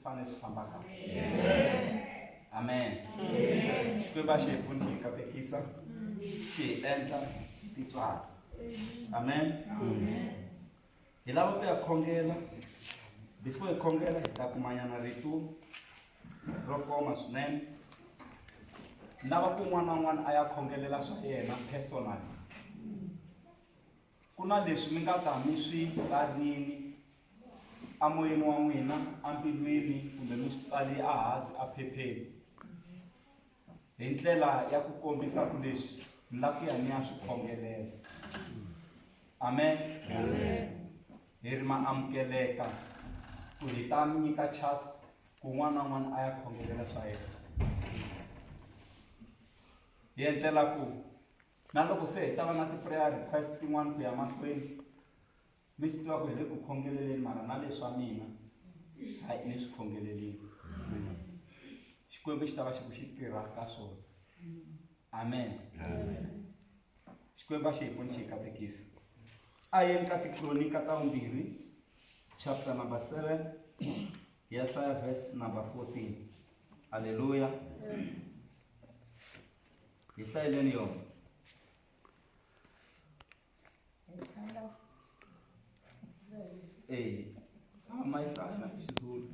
fanele swi famba kahle. Amen. Xikwembu a xi hi pfuni xi hi katekisa xi hi endla tintswalo. Amen. Hi lava ku ya khongela. Before hi khongela hi ta kumanyana rito ro koma swinene. Ni lava ku un'wana na un'wana a ya khongelela swa yena personally. Ku na leswi mi nga ta mi swi tsarini amoyeni wa n'wina, ambilwini kumbe mi swi tsali ehansi aphepheni hi ndlela ya ku kombisa ku leswi ni lava ku ya ni ya swi khongelela. Amen. Hi ri ma amukeleka ku hi ta mi nyika chance ku un'wana na un'wana a ya khongelela swa yena. Hi endlela ku na loko se hi ta va na ti-prayer request tin'wana ku ya mahlweni mi swi tiva ku hi le ku khongeleleni mara na leswa mina hayi ni swi khongelelile. Xikwembu xi ta va xi ku xi tirha ka swona. Amen. Xikwembu a xi hi pfuni xi hi katekisa. A yeni ka Tikronika ta vumbirhi chapter number 7 hi ya hlaya verse number 14. Haleluya. Hi hlayeleni yona. Eh, ma yi hlaya na Xizulu.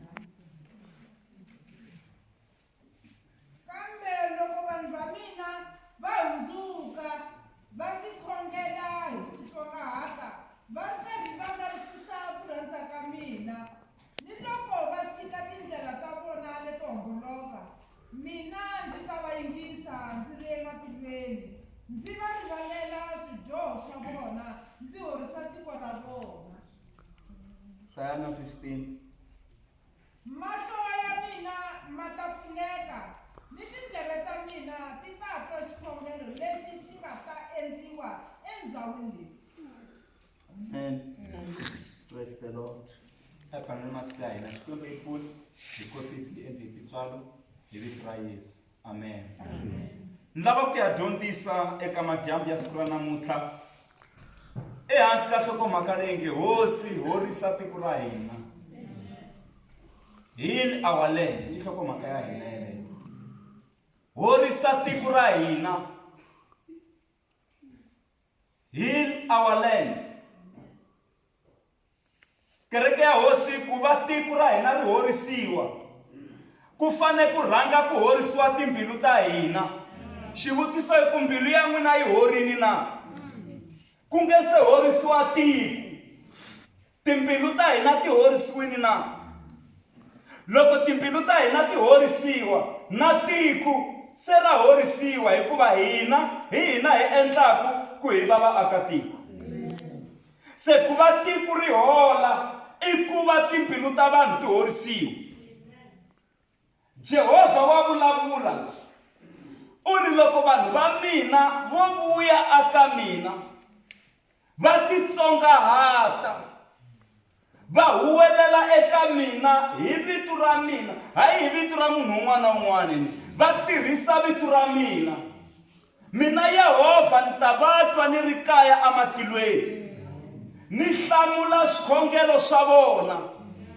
Kambe loko vanhu va mina va hundzuka, va ndzi khongela hi ku titsongahata, va ri karhi va lavisisa ku rhandza ka mina, ni loko va tshika tindlela ta vona leto homboloka, mina ndzi ta va yingisa ndzi ri ematilweni, ndzi va rivalela swidyoho swa vona, ndzi horisa tiko ra vona. Hlaya na 15. Mahlo ya mina ma ta pfuleka, ni tindleve ta mina ti ta twa xikhongelo lexi xi nga ta endliwa endhawini leyi. Amen. Praise the Lord. A hi fanele matihlo ya hina Xikwembu hi pfuni hi kotisi hi endle hi tintswalo hi vito ra Yesu. Amen. Ni lava ku ya dyondzisa eka madyambu ya siku ra namuntlha ehansi ka nhlokomhaka leyi nge Hosi horisa tiko ra hina. Heal our land i nhlokomhaka ya hina yeleyo. Horisa tiko ra hina. Heal our land. Kereke ya Hosi ku va tiko ra hina ri horisiwa ku fane ku rhanga ku horisiwa timbilu ta hina. Xivutiso i ku mbilu ya n'wina yi horini na? Ku nge se horisiwa tiko timbilu ta hina ti horisiwini na? Loko timbilu ta hina ti horisiwa na tiko se ra horisiwa hikuva hina hi hina hi endlaku ku hi va vaakatiko. Se ku va tiko ri hola i ku va timbilu ta vanhu ti horisiwa. Jehovha wa vulavula, u ri, Loko vanhu va mina vo vuya aka mina, va titsongahata, va huwelela eka mina hi vito ra mina, hayi hi vito ra munhu un'wana na un'wana, va tirhisa vito ra mina, Mina Yehovha ni ta va twa ni ri kaya ematilweni, ni hlamula swikhongelo swa vona,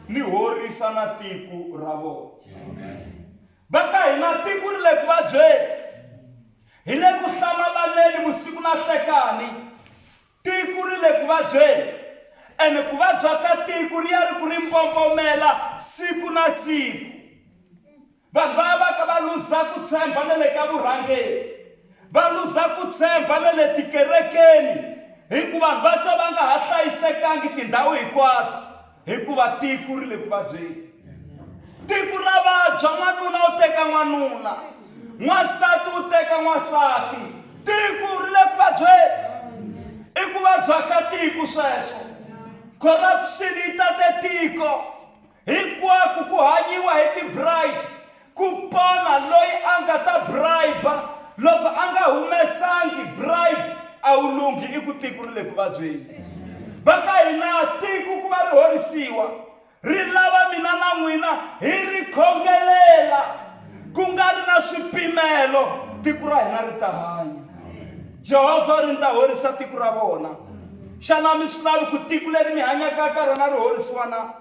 ni horisa na tiko ra vona. Va ka hina tiko ri le ku vabyeni, hi le ku hlamalaneni vusiku na nhlekani. Tiko ri le ku vabyeni, ene ku vabya ka tiko ri ya ri ku ri mbombomela siku na siku. Vanhu va ya va ka va luza ku tshemba na le ka vurhangeri, va luza ku tshemba na le tikerekeni, hikuva vanhu va twa va nga ha hlayisekangi tindhawu hinkwato, hikuva tiko ri le ku vabyeni. Tiko ra vabya, n'wanuna u teka n'wanuna, n'wansati u teka n'wansati. Tiko ri le ku vabyeni. I ku vabya ka tiko sweswo. Corruption yi tate tiko. Hinkwako ku hanyiwa hi ti-bribe. Ku pona loyi a nga ta bribe loko a nga humesangi bribe a wu lunghi i ku tiko ri le ku vabyeni. Va ka hina tiko ku va ri horisiwa ri lava mina na n'wina hi ri khongelela ku nga ri na swipimelo tiko ra hina ri ta hanya. Jehovha ri ni ta horisa tiko ra vona. Xana a mi swi lavi ku tiko leri mi hanyaka ka rona ri horisiwa na?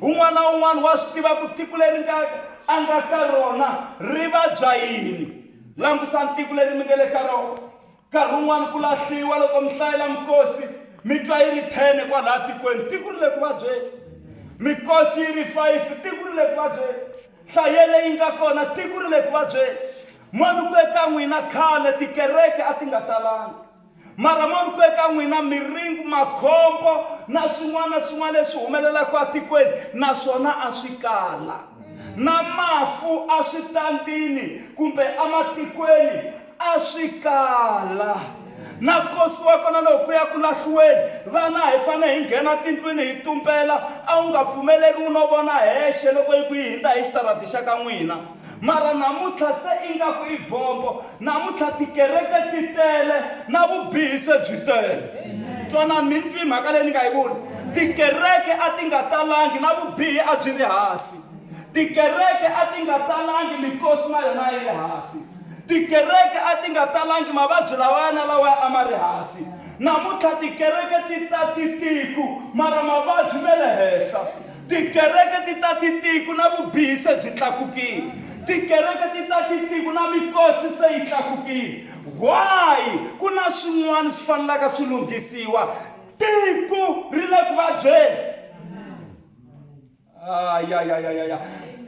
Un'wana na un'wana wa swi tiva ku tiko leri nga a nga ka rona ri vabya yini. Langusani tiko leri mi nga le ka rona. Nkarhi wun'wana ku lahliwa loko mi hlayela mikosi mi twa yi ri 10 kwalaha tikweni, tiko ri le ku vabyeni. Mikosi yi ri 5, tiko ri le ku vabyeni. Nhlayo leyi nga kona, tiko ri le ku vabyeni. Moni ku eka n'wina khale tikereke a ti nga talangi. Mara moni ku eka n'wina miringu, makhombo na swin'wana na swin'wana leswi humelelaka etikweni naswona a swi kala. Na mafu eswitandini kumbe ematikweni a swi kala. Na nkosi wa kona loko ku ya ku lahliweni, vana hi fanele hi nghena tindlwini hi tumbela, a wu nga pfumeleriwi no vona hexe loko yi ku yi hindza hi xitarati xa ka n'wina. Mara namuntlha se ingaku i bombo, namuntlha tikereke ti tele na vubihi se byi tele. Twanani mi ni twi mhaka leyi ni nga yi vula. Tikereke a ti nga talangi na vubihi a byi ri hansi. Tikereke a ti nga talangi mikosi na yona a yi ri hansi. Tikereke a ti nga talangi mavabyi lawaya na lawaya a ma ri hansi. Namuntlha tikereke ti tati tiko mara mavabyi me le henhla. Tikereke ti tati tiko na vubihi se byi tlakukile. Tikereke ti tati tiko na mikosi se yi tlakukile. Why? Ku na swin'wana swi fanelaka swi lunghisiwa. Tiko ri le ku vabyeni. Ayayayaya.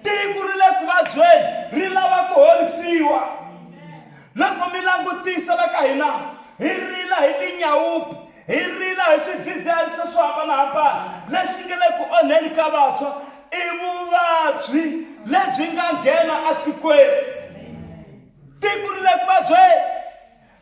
Tiko ri le ku vabyeni, ri lava ku horisiwa. Loko mi langutisa la ka hina, hi rila hi tinyawupi, hi rila hi swidzidziharisi swo hambanahambana leswi nga le ku onheni ka vantshwa. I vuvabyi lebyi nga nghena etikweni. Tiko ri le ku vabyeni.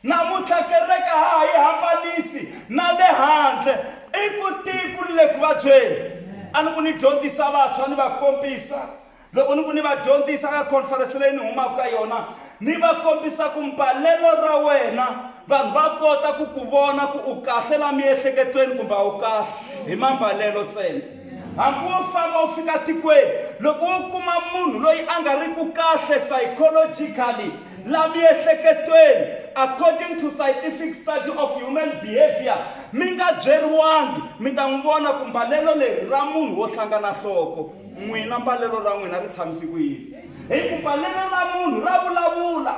Namuntlha kereke a ha ha yi hambanisi na le handle. I ku tiko ri le ku vabyeni. A ni ku ni dyondzisa vantshwa ni va kombisa. Loko ni ku ni va dyondzisa ka conference leyi ni humaka ka yona, ni va kombisa ku mbalelo ra wena vanhu va kota ku ku vona ku u kahle la miehleketweni kumbe a wu kahle hi mambalelo ntsena. Hambi wo famba u fika tikweni, loko wo kuma munhu loyi a nga ri ku kahle psychologically la miehleketweni, according to scientific study of human behavior, mi nga byeriwangi, mi ta n'wi vona ku mbalelo leri ra munhu wo hlangana nhloko. N'wina mbalelo ra n'wina ri tshamise ku yini? Hi ku mbalelo ra munhu ra vulavula.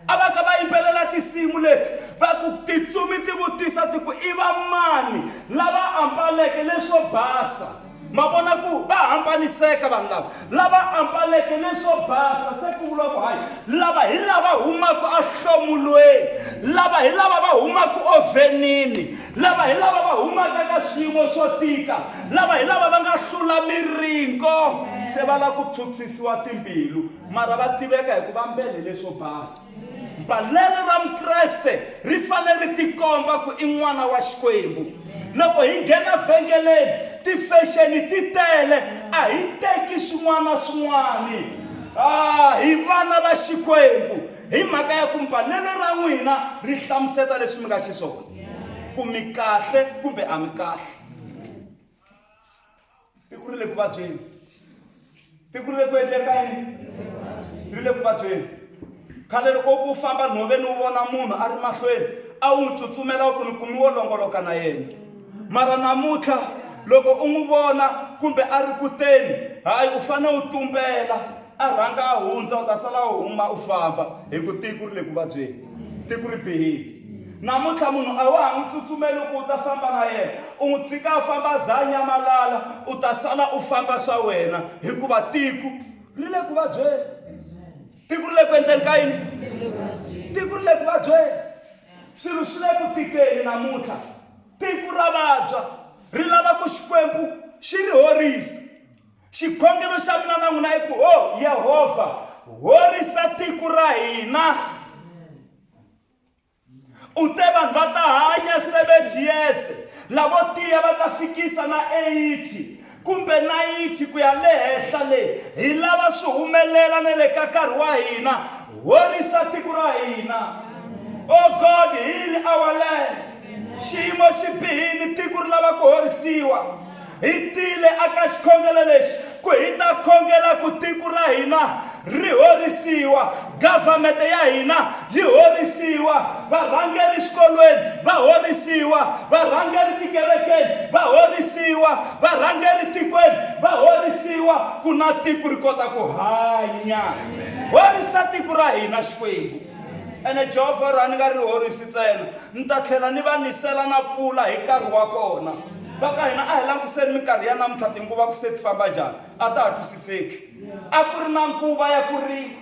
A va ka va yimbelela tinsimu leti va ku titsumi ti vutisa ti ku i va mani lava ambaleke leswo basa. Ma vona ku va hambaniseka vanhu lava lava ambaleke leswo basa se ku vuriwa ku hayi lava hi lava humaka ehlomulweni, lava hi lava va humaka ovhenini, lava hi lava va humaka ka swiyimo swo tika, lava hi lava va nga hlula miringo se va lava ku phyuphyisiwa timbilu mara va tiveka hi ku va mbele leswo basa. Mbalelo ra Mukreste ri fanele ri tikomba ku i n'wana wa Xikwembu. Loko hi nghena vhengeleni, tifexeni ti tele, a hi teki swin'wana na swin'wana. Ah, hi vana va Xikwembu hi mhaka ya ku mbalelo ra n'wina ri hlamuseta leswi mi nga xiswona, ku mi kahle kumbe a mi kahle. Tiko ri le ku vabyeni. Tiko ri le ku endleni ka yini? Ri le ku vabyeni. Khale loko u ku famba nhoveni u vona munhu a ri mahlweni a wu n'wi tsutsumela u ku ni kumi wo longoloka na yena. Mara namuntlha loko u n'wi vona kumbe a ri ku teni hayi u fanele u tumbela a rhanga a hundza u ta sala u huma u famba hi ku tiko ri le ku vabyeni. Tiko ri bihile. Namuntlha munhu a wa ha n'wi tsutsumeli ku u ta famba na yena, u n'wi tshika a famba a za a nyamalala, u ta sala u famba swa wena hikuva tiko ri le ku vabyeni. Tiko ri le ku endleni ka yini? Tiko ri le ku vabyeni. Swilo swi le ku tikeni namuntlha. Tiko ra vabya, ri lava ku Xikwembu xi ri horisa. Xikhongelo xa mina na n'wina i ku, Ho Yehovha, horisa tiko ra hina. U te vanhu va ta hanya 70 years, lavo tiya va ta fikisa na 80 kumbe 90 ku ya le henhla le. Hi lava swi humelela na le ka nkarhi wa hina. Horisa tiko ra hina. Oh God, heal our land. Xiyimo xi bihile, tiko ri lava ku horisiwa. Hi tile aka xikhongelo lexi ku hi ta khongela ku tiko ra hina ri horisiwa, gavhamete ya hina yi horisiwa, varhangeri xikolweni va horisiwa, varhangeri tikerekeni va horisiwa, varhangeri tikweni va horisiwa, ku na tiko ri kota ku hanya. Horisa tiko ra hina Xikwembu. Ene Jehovha u ri a ni nga ri horisi ntsena, ni ta tlhela ni va nisela na mpfula hi nkarhi wa kona. Va ka hina a hi languseni minkarhi ya namuntlha tinguva ku se ti famba njhani, a ta ha twisiseki. A ku ri na nguva ya ku rima,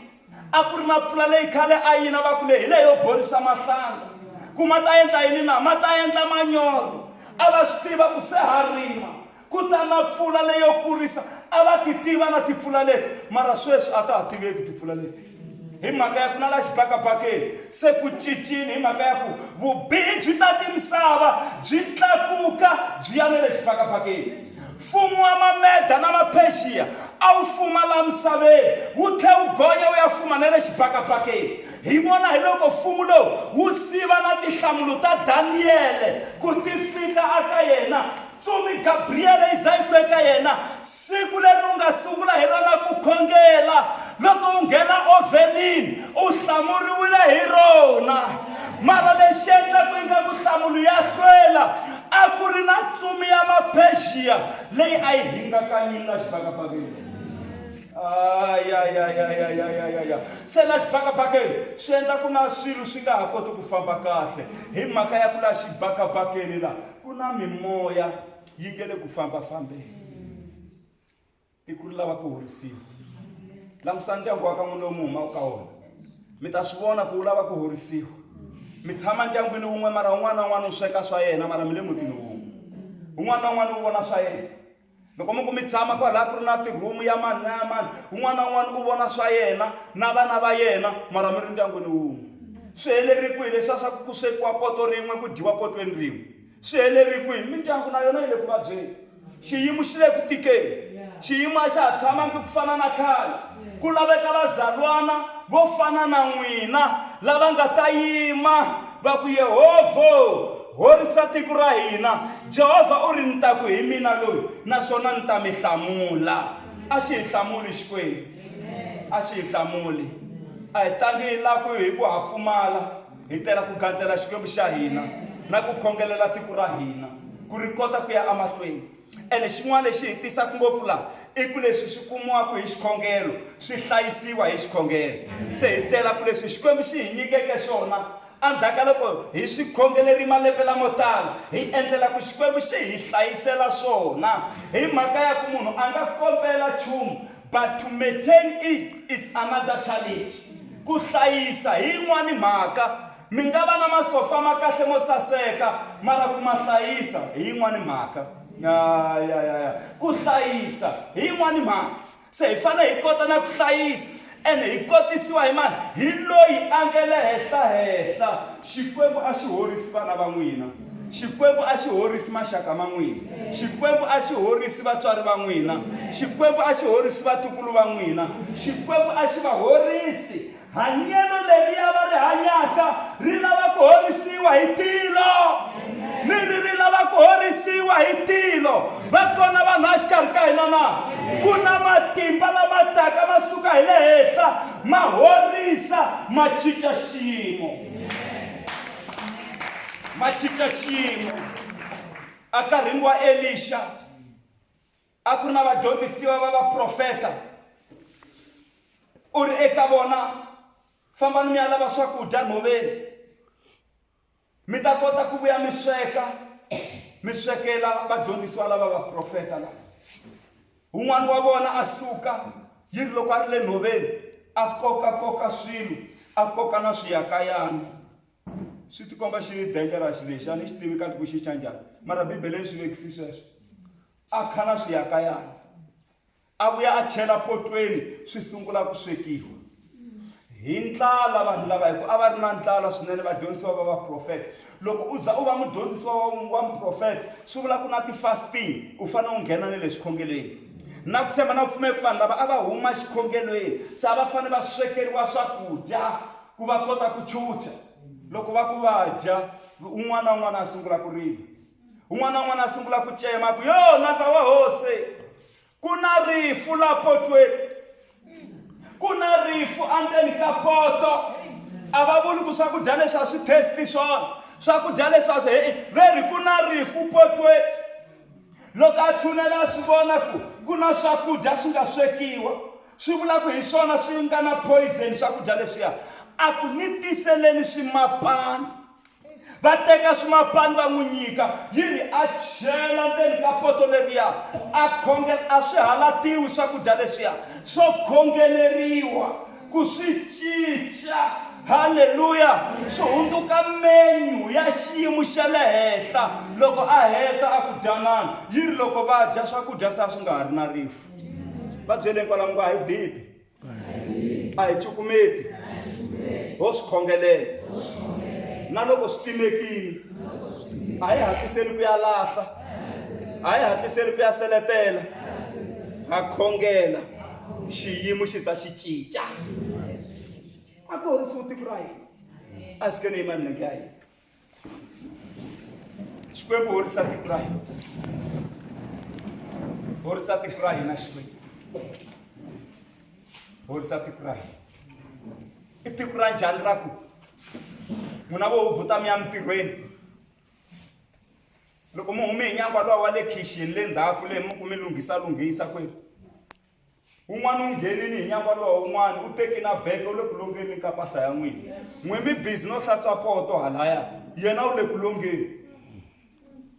a ku ri na mpfula leyi khale a yi na va ku leyi hi leyo borisa mahlanga ku ma ta endla yini na ma ta endla manyoro. A va swi tiva ku se ha rima ku ta na mpfula leyo kurisa, a va ti tiva na timpfula leti, mara sweswi a ta ha tiveki timpfula leti hi mhaka ya ku na la xibakabakeni se ku cincile hi mhaka ya ku vubihi byi ta timisava byi tlakuka byi ya na le xibakabakeni. Mfumo wa Mameda na Mapersia a wu fuma laha misaveni, wu tlhe wu gonya wu ya fuma na le xibakabakeni. Hi vona hi loko mfumo lowu wu siva na tinhlamulo ta Daniyele ku ti fika aka yena. Ntsumi Gabriyele yi za yi ku eka yena, Siku leri u nga sungula hi rona ku khongela, loko u nghena ovhenini, u hlamuriwile hi rona. Mara lexi endlaka ingaku nhlamulo ya hlwela, a ku ri na ntsumi ya Mapersia leyi a yi hingakanyile la xibakabakeni. Ayayayayayayaya. Se la xibakabakeni swi endla ku na swilo swi nga ha koti ku famba kahle hi mhaka ya ku la xibakabakeni la ku na mimoya yi nge le ku fambafambeni. Tiko ri lava ku horisiwa. Langusa ndyangu wa ka n'wina lowu mi humaka ka wona, mi ta swi vona ku wu lava ku horisiwa. Mi tshama ndyangwini wun'we mara un'wana na un'wana u sweka swa yena mara mi le mutini wun'we. Un'wana na un'wana u vona swa yena. Loko mi ku mi tshama kwalaya ku ri na tirhumu ya mani na ya mani, un'wana na un'wana u vona swa yena na vana va yena mara mi ri ndyangwini wun'we. Swi heleri kwihi leswiya swa ku ku swekiwa poto rin'we ku dyiwa potweni rin'we? Swi heleri kwihi? Mindyangu na yona yi le ku vabyeni. Xiyimo xi le ku tikeni. Xiyimo a xa ha tshamangi ku fana na khale. Ku laveka vazalwana vo fana na n'wina lava nga ta yima va ku, Yehovha, horisa tiko ra hina. Jehovha u ri, Ni ta ku hi mina loyi, naswona ni ta mi hlamula. A xi hi hlamuli Xikwembu. A xi hi hlamuli. A hi tangi la ku hi ku ha pfumala. Hi tela ku gandzela Xikwembu xa hina na ku khongelela tiko ra hina ku ri kota ku ya emahlweni. Ene xin'wana lexi hi tisaka ngopfu laha i ku leswi swi kumiwaka hi xikhongelo swi hlayisiwa hi xikhongelo. Se hi tela ku leswi Xikwembu xi hi nyikeke swona endzhaku ka loko hi swi khongeleri malembe lamo tala, hi endlela ku Xikwembu xi hi hlayisela swona. Hi mhaka ya ku munhu a nga kombela nchumu but to maintain it is another challenge. Ku hlayisa hi yin'wani mhaka. Mi nga va na masofa ma kahle mo saseka, mara ku ma hlayisa hi yin'wani mhaka. Ya, ya, ya, ya. Ku hlayisa hi yin'wani mhaka. Se hi fanele hi kota na ku hlayisa. Ene hi kotisiwa hi mani? Hi Loyi a nge le henhla-henhla. Xikwembu a xi horisi vana va n'wina. Xikwembu a xi horisi maxaka ma n'wina. Xikwembu a xi horisi vatswari va n'wina. Xikwembu a xi horisi vatukulu va n'wina. Xikwembu a xi va horisi. Hanyelo leriya va ri hanyaka ri lava ku horisiwa hi tilo. Ni ri ri lava ku horisiwa hi tilo. Va kona vanhu exikarhi ka hina na? Ku na matimba lama taka ma suka hi le henhla ma horisa, ma cinca xiyimo. Ma cinca xiyimo. Enkarhini wa Elixa a ku ri na vadyondzisiwa va vaprofeta. U ri eka vona, Fambani mi ya lava swakudya nhoveni, mi ta kota ku vuya mi sweka, mi swekela vadyondzisiwa lava vaprofeta lava. Un'wana wa vona a suka, yi ri loko a ri le nhoveni, a koka-koka swilo, a koka na swiyakayana. Swi tikomba xi ri dangerous lexi, a ni xi tivi kahle ku xi xa njhani, mara Bibele yi swi vekisi sweswo. A kha na swiyakayana. A vuya a chela potweni swi sungula ku swekiwa. Hi ndlala vanhu lava hi ku a va ri na ndlala swinene vadyondzisiwa va vaprofeta. Loko u za u va mudyondzisiwa wa wa muprofeta swi vula ku na ti-fasting u fanele u nghena ni le xikhongelweni. Na ku tshemba na ku pfumela ku vanhu lava a va huma xikhongelweni se a va fanele va swekeriwa swakudya ku va kota ku chucha. Loko va ku va dya un'wana na un'wana a sungula ku rila. Un'wana na un'wana a sungula ku cema a ku yo nandza wa hosi. Ku na rifu la potweni. Ku na rifu endzeni ka poto. A va vuli ku swakudya leswi a swi taste swona. Swakudya leswi a swi he ve ri ku na rifu potweni. Loko a tshunela a swi vona ku ku na swakudya swi nga swekiwa, swi vula ku hi swona swi nga na poison swakudya leswiya. A ku ni tiseleni swimapani. Va teka swimapani va n'wi nyika, yi ri a chela ndzeni ka poto leriya, a khongela. A swi halatiwi swakudya leswiya, swo khongeleriwa ku swi cinca. Haleluya! Swi hundzuka menyu ya xiyimo xa le henhla. Loko a heta a ku dyanani, yi ri loko va dya swakudya se a swi nga ha ri na rifu. Va byeleni kwalaho mi ku a hi dibi. A hi cukumeti, ho swi khongelela. Na loko swi timekile, a hi hatliseli ku ya lahla, a hi hatliseli ku ya seletela, ha khongela xiyimo xi za xi cinca. A ku horisiwe tiko ra hina. A hi sukeni hi yima hi milenge ya hina. Xikwembu horisa tiko ra hina. Horisa tiko ra hina Xikwembu. Horisa tiko ra hina. I tiko ra njhani ra ku n'wina vo hubuta mi ya mintirhweni loko mi hume hi nyangwa luwa wa le khixini le ndzhaku le mi ku mi lunghisa lunghisa kwenu Wun'wana wu nghenini hi nyangwa luwa wun'wana u teki na bege u le ku longeni ka mpahla ya n'wina. N'we mi busy no hlantswa poto halaya yena u le ku longeni.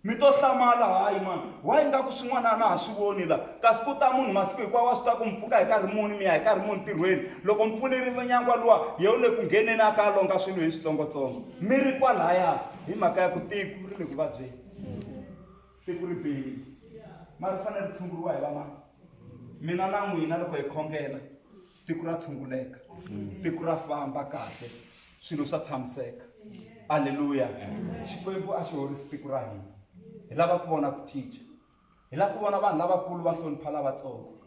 Mi to hlamala hayi mani why ingaku swin'wana a na ha swi voni la kasi ku ta munhu masiku hinkwawo wa swi tiva ku mi pfuka hi nkarhi muni mi ya hi nkarhi muni ntirhweni loko mi pfulerile nyangwa luwa ye u le ku ngheneni a ka a longa swilo hi switsongotsongo mi ri kwalaya hi mhaka ya ku tiko ri le ku vabyeni. Tiko ri bihile mara ri fanele ri tshunguriwa hi vamani? Mina na n'wina loko hi khongela tiko ra tshunguleka, tiko ra famba kahle, swilo swa tshamiseka. Aleluya! Xikwembu a xi horisi tiko ra hina. Hi lava ku vona ku cinca. Hi lava ku vona vanhu lavakulu va hlonipha lavatsongo.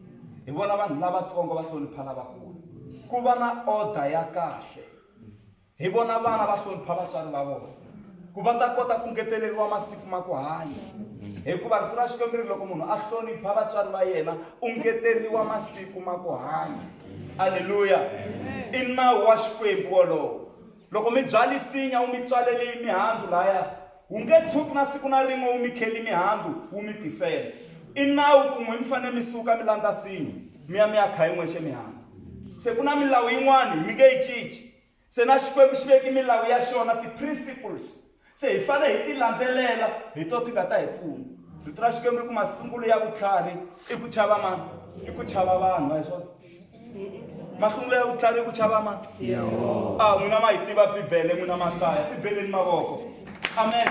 Hi vona vanhu lavatsongo va hlonipha lavakulu. Ku va na order ya kahle. Hi vona vana va hlonipha vatswari va vona ku va ta kota ku ngeteleriwa masiku ma ku hanya. Hikuva Rito ra Xikwembu ri ri loko munhu a hlonipha vatswari va yena u ngeteriwa masiku ma ku hanya. Aleluya! I nawu wa Xikwembu wolowo. Loko mi byali nsinya wu mi tswaleli mihandzu laya, wu nge tshuki na siku na rin'we wu mi kheli mihandzu wu mi tisela. I nawu ku n'we mi fanele mi suka mi landza nsinya mi ya mi ya kha hi n'wexe mihandzu. Se ku na milawu yin'wana mi nge yi cinci. Se na Xikwembu xi veki milawu ya xona, ti-principles. Se hi fanele hi ti landzelela, hi to ti nga ta hi pfuna. Rito ra Xikwembu ri ku masungulo ya vutlhari i ku chava mani? I ku chava vanhu, a hi swona? Masungulo ya vutlhari i ku chava mani? A n'wina ma yi tiva Bibele, n'wina ma hlaya. Tibeleni mavoko. Amen.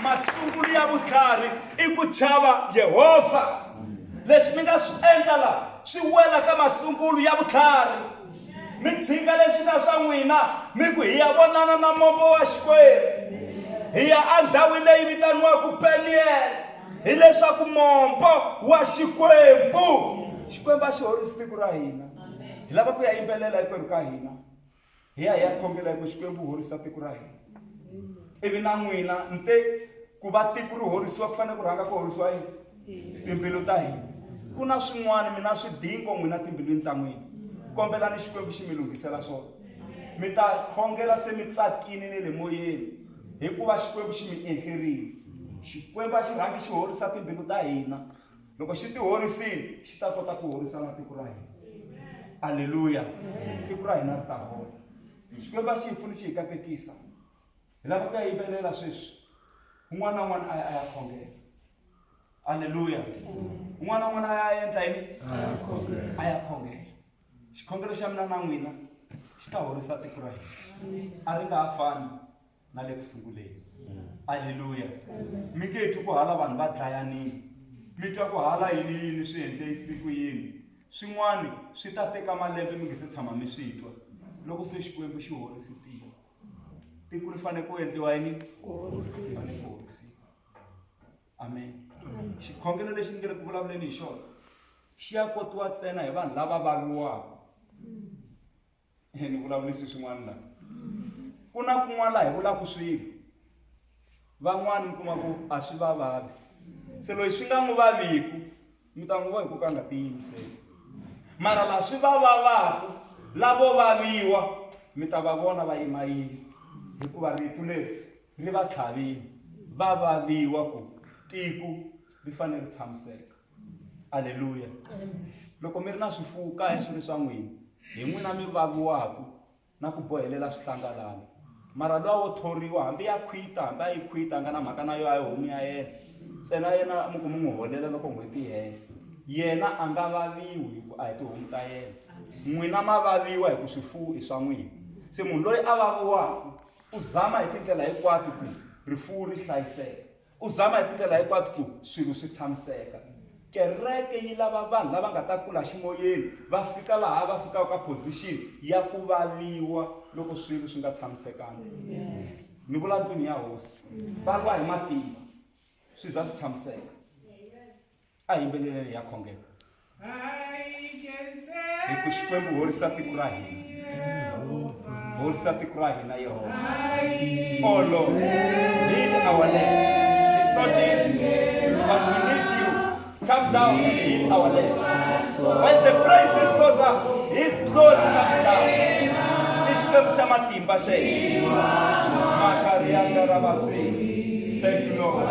Masungulo ya vutlhari i ku chava Yehovha. Leswi mi nga swi endla la swi wela ka masungulo ya vutlhari. Mi tshika leswi nga swa n'wina, mi ku, Hi ya vonana na mombo wa Xikwembu. Hi ya endhawini leyi vitaniwaka Peniel, hileswaku mombo wa Xikwembu. Xikwembu a xi horisi tiko ra hina. Hi lava ku ya yimbelela hinkwerhu ka hina. Hi ya hi ya khongela hi ku Xikwembu horisa tiko ra hina. Ivi na n'wina ni te ku va tiko ri horisiwa ku fanele ku rhanga ku horisiwa yini? Timbilu ta hina. Ku na swin'wana mi na swidingo n'wina timbilwini ta n'wina. Kombelani Xikwembu xi mi lunghisela swona. Mi ta khongela se mi tsakini ni le moyeni hikuva Xikwembu xi mi endlerile. Xikwembu a xi rhangi xi horisa timbilu ta hina. Loko xi ti horisile, xi ta kota ku horisa na tiko ra hina. Aleluya! Tiko ra hina ri ta hola. Xikwembu a xi hi pfuni xi hi katekisa. Hi lava ku ya yimbelela sweswi. Un'wana na un'wana a ya a ya khongela. Aleluya! Un'wana na un'wana a ya a endla yini? A ya khongela. Xikhongelo xa mina na n'wina xi ta horisa tiko ra hina. A ri nga ha fani na le ku sunguleni. Aleluya! Mi nge twi ku hala vanhu va dlayanile. Mi twa ku hala yini yini swi endle siku yini. Swin'wana swi ta teka malembe mi nge se tshama mi swi twa loko se Xikwembu xi horise tiko. Tiko ri fanele ku endliwa yini? Ri fanele ku horisiwa. Amen. Xikhongelo lexi ni nge le ku vulavuleni hi xona xi ya kotiwa ntsena hi vanhu lava vaviwaka. Ni vulavule swilo swin'wana la. Ku na kun'wana laha hi vulaka swilo van'wani mi kuma ku a swi va vavi se loyi swi nga n'wi vaviku. Mi ta n'wi vo hi ku ka a nga tiyimiseli. Mara la swi va vavaku lavo vaviwa mi ta va vona va yimayima hikuva rito leri ri va tlhavile va vaviwa ku tiko ri fanele ri tshamiseka. Aleluya. Loko mi ri na swifuwo kaya swi ri swa n'wina hi n'wina mi vaviwaku na ku bohelela swihlangalana. Mara luya wo thoriwa hambi ya khwita hambi a yi khwita a nga na mhaka na yo a yi homu ya yena ntsena yena mi ku mi n'wi holela loko n'hweti yi hela yena a nga vaviwi hi ku a hi tihomu ta yena n'wina ma vaviwa hi ku swifuwo i swa n'wina se munhu loyi a vaviwaka u zama hi tindlela hinkwato ku rifuwo ri hlayiseka U zama hi tindlela hinkwato ku swilo swi tshamiseka. Kereke yi lava vanhu lava nga ta kula ximoyeni va fika laha va fikaka ka position ya ku vaviwa loko swilo swi nga tshamisekanga. Ni vula ndlwini ya hosi. Va lwa hi matimba swi za swi tshamiseka. A hi yimbeleleni hi ya khongela. Hi ku Xikwembu horisa tiko ra hina. Horisa tiko ra hina Yehovha. Oh Lord, heal our land. It's not easy, but we need you. Come down and heal our land. When the praises goes up, His glory comes down. I Xikwembu xa matimba xexo. Makarianda rabasi. Thank you, Lord.